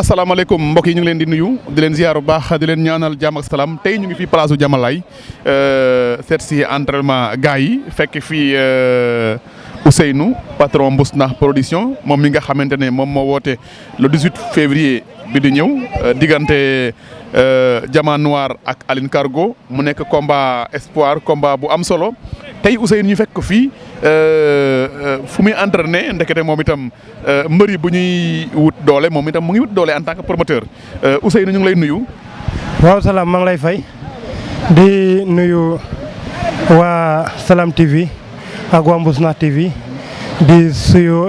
asalaamaaleykum mbokk yi ñu ngi leen di nuyu di leen ziar bu baax di leen ñaanal jàmm ak salaam tey ñu ngi fii place Diamalaye seet si entraînement gars yi fekk fii Ousseynou patron Mbousnakh production moom mi nga xamante ne moom moo woote le 18 février bi di ñëw diggante Diamant Noir ak Aline Cargo mu nekk combat espoir combat bu am solo tey Ousseynou ñu fekk ko fii fu muy entraîné ndekete moom itam mbëri bu ñuy wut doole moom itam mu ngi wut doole en tant que promoteur Ousseynou ñu ngi lay nuyu. waaw salaam maa ngi lay fay di nuyu waa Salam TV ak waa Mbousnakh TV di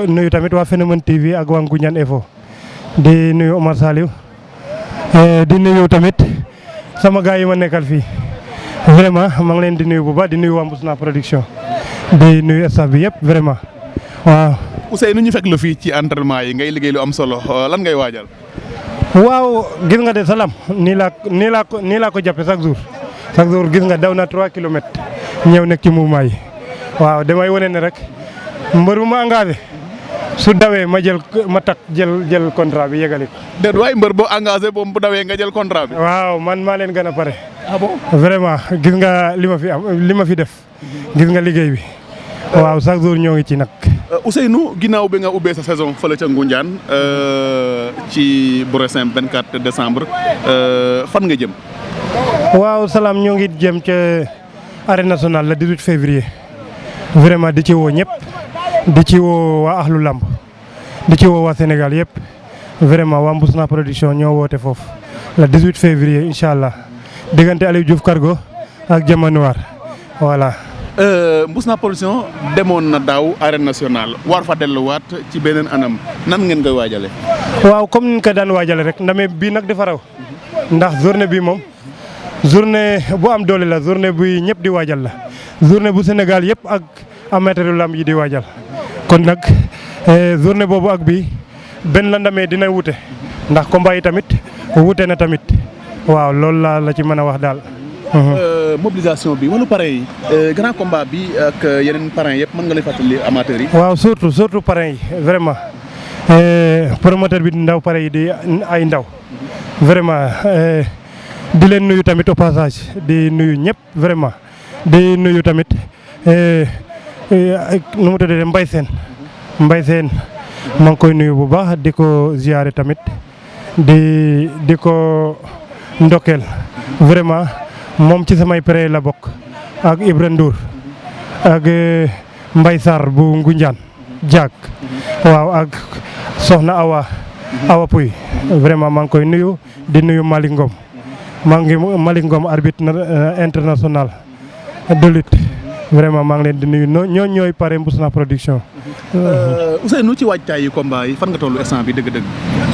nuyu tamit waa Phénomène TV ak waa Ngoundiane Info di nuyu Omar Saliou di nuyu tamit sama gars yi ma nekkal fii vraiment maa ngi leen di nuyu bu baax di nuyu waa Mbousnakh production di nuyu staff bi yëpp vraiment waaw. Ousseynou ñu fekk la fii ci entraînement yi ngay liggéey lu am solo lan ngay waajal. waaw gis nga de Salam nii laa ko jàppe chaque jour gis nga daw na 3 kilomètres ñëw nekk ci mouvement yi waaw damay wane ne rek mbër bu ma engagé su dawee ma jël contrat bi yëgali ko. déet waaye mbër boo engagé boobu bu dawee nga jël contrat bi. waaw man maa leen gën a pare. ah bon vraiment gis nga li ma fi def gis nga liggéey bi waaw chaque jour ñoo ngi ci nag. Ousseynou ginnaaw bi nga ubbee sa saison fële ca Ngoundiane ci Bourassin 24 décembre fan nga jëm. waaw Salam ñoo ngi jëm ca arène nationale le 18 février vraiment di ci woo ñëpp di ci woo waa Ahlu Lamb di ci woo waa Sénégal yëpp vraiment waa Mbousnakh production ñoo woote foofu le 18 février incha allah diggante Aliou Diouf Cargo ak Diamant Noir voilà. Mbousnakh production demoon na daaw arène nationale war fa delluwaat ci beneen anam nan ngeen koy waajale waaw comme ni ñu ko daan waajale rek ndame bii nag dafa raw ndax journée bii moom journée bu am doole la journée bu ñëpp di waajal la journée bu Sénégal yëpp ak amateuru lamb yi di waajal kon nag journée boobu ak bii benn la ndamee dina wute ndax combat yi tamit wute na tamit waaw loolu la ci mën a wax daal. mobilisation bi wala parrain yi grand combat bi ak yeneen parrain yëpp mën nga lay fàttali amateurs yi. waaw surtout parrain yi vraiment promoteur bi di ndaw parrain yi di ay ndaw vraiment di leen nuyu tamit au passage di nuyu ñëpp vraiment di nuyu tamit nu mu tuddee Mbaye Sène maa ngi koy nuyu bu baax di ko ziare tamit di ko ndokkeel vraiment. moom ci samay pré la bokk ak Ibra Ndour ak Mbaye Sarr bu Ngoundiane Diak waaw ak Soxna Awa Pouy vraiment maa ngi koy nuyu di nuyu Malick Ngom Malick Ngom arbitre international de lutte vraiment maa ngi leen di nuyu ñooy pare Mbousnakh production. Ousseynou ci waajtaay yi combat yi fan nga tollu instant bi dëgg-dëgg.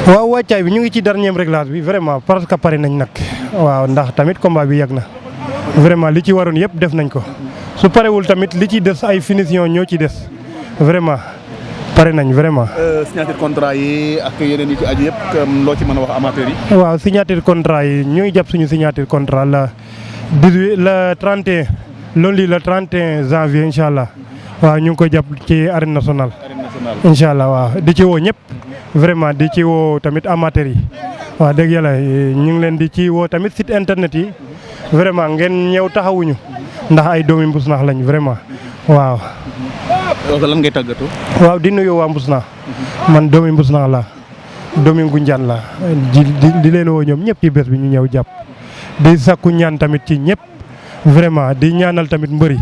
waaw waajtaay bi ñu ngi ci dernier réglage bi vraiment parce que pare nañ nag waaw ndax tamit combat bi yàgg na vraiment li ci waroon yëpp def nañ ko su parewul tamit li ci des ay finition ñoo ci des vraiment pare nañ vraiment. signature contrat yi ak yeneen yi ci aju yëpp loo ci mën a wax amateurs yi. waaw signature contrat yi ñu ngi jàpp suñu signature contrat la 18 le 31 loolu le 31 janvier incha allah waaw ñu ngi koy jàpp ci arène nationale. incha allah waaw di ci woo ñëpp vraiment di ci woo tamit amateurs yi waaw dëgg yàlla ñu ngi leen di ci woo tamit site internet yi vraiment ngeen ñëw taxawuñu ndax ay doomi Mbousnakh lañ vraiment waaw. lan ngay tàggatoo. waaw di nuyu waa Mbousnakh man doomi Mbousnakh la doomi Ngoundiane la di leen woo ñoom ñëpp ci bés bi ñu ñëw jàpp di sakku ñaan tamit ci ñëpp vraiment di ñaanal tamit mbëri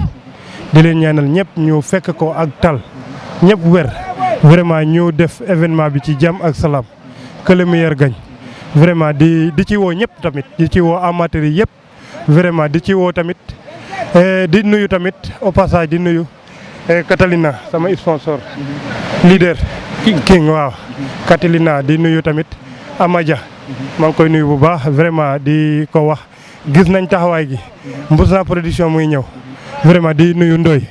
di leen ñaanal ñëpp ñu fekk ko ak tal ñëpp wér vraiment ñu def événement bi ci jàmm ak salaam que le meilleur gagne vraiment di ci woo ñëpp tamit di ci woo amateurs yi yëpp vraiment di ci woo tamit di nuyu tamit au passage di nuyu Catalina sama sponsor leader King waaw Catalina di nuyu tamit Amadia maa ngi koy nuyu bu baax vraiment di ko wax gis nañ taxawaay gi Mbousnakh production muy ñëw vraiment di nuyu Ndoy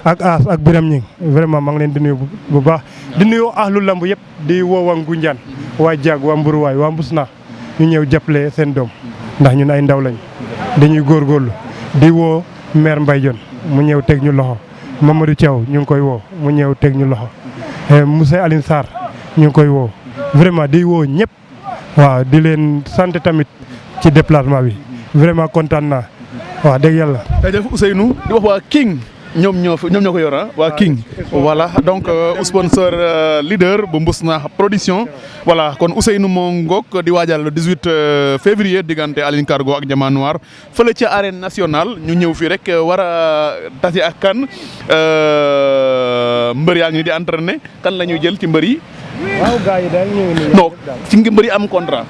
ak As ak Biram ñing vraiment maa ngi leen di nuyu bu baax di nuyu Ahlu Lamb yëpp di woo waa Ngoundiane waa Diag waa Mburuwaay waa Mbousnakh ñu ñëw jàppale seen doom ndax ñun ay ndaw lañ dañuy góorgóorlu di woo maire Mbaye Dione mu ñëw teg ñu loxo Mamadou Thiaw ñu ngi koy woo mu ñëw teg ñu loxo monsieur Aline Sarr ñu ngi koy woo vraiment di woo ñëpp waaw di leen sant tamit ci déplacement bi vraiment kontaan naa waaw dëgg yàlla. jërëjëf Ousseynou di wax waa King ñoom ñoo ko yor waa King voilà donc sponsor leader bu Mbousnakh production voilà kon Ousseynou moo ngoog di waajal le 18 février diggante Aline Cargo ak Diamant Noir fële ca arène nationale ñu ñëw fii rek war a tase ak kan mbër yaa ngi di entraîné kan la ñuy jël ci mbër yi. waaw gars yi daal ñëw non ci mbër yi am contrat.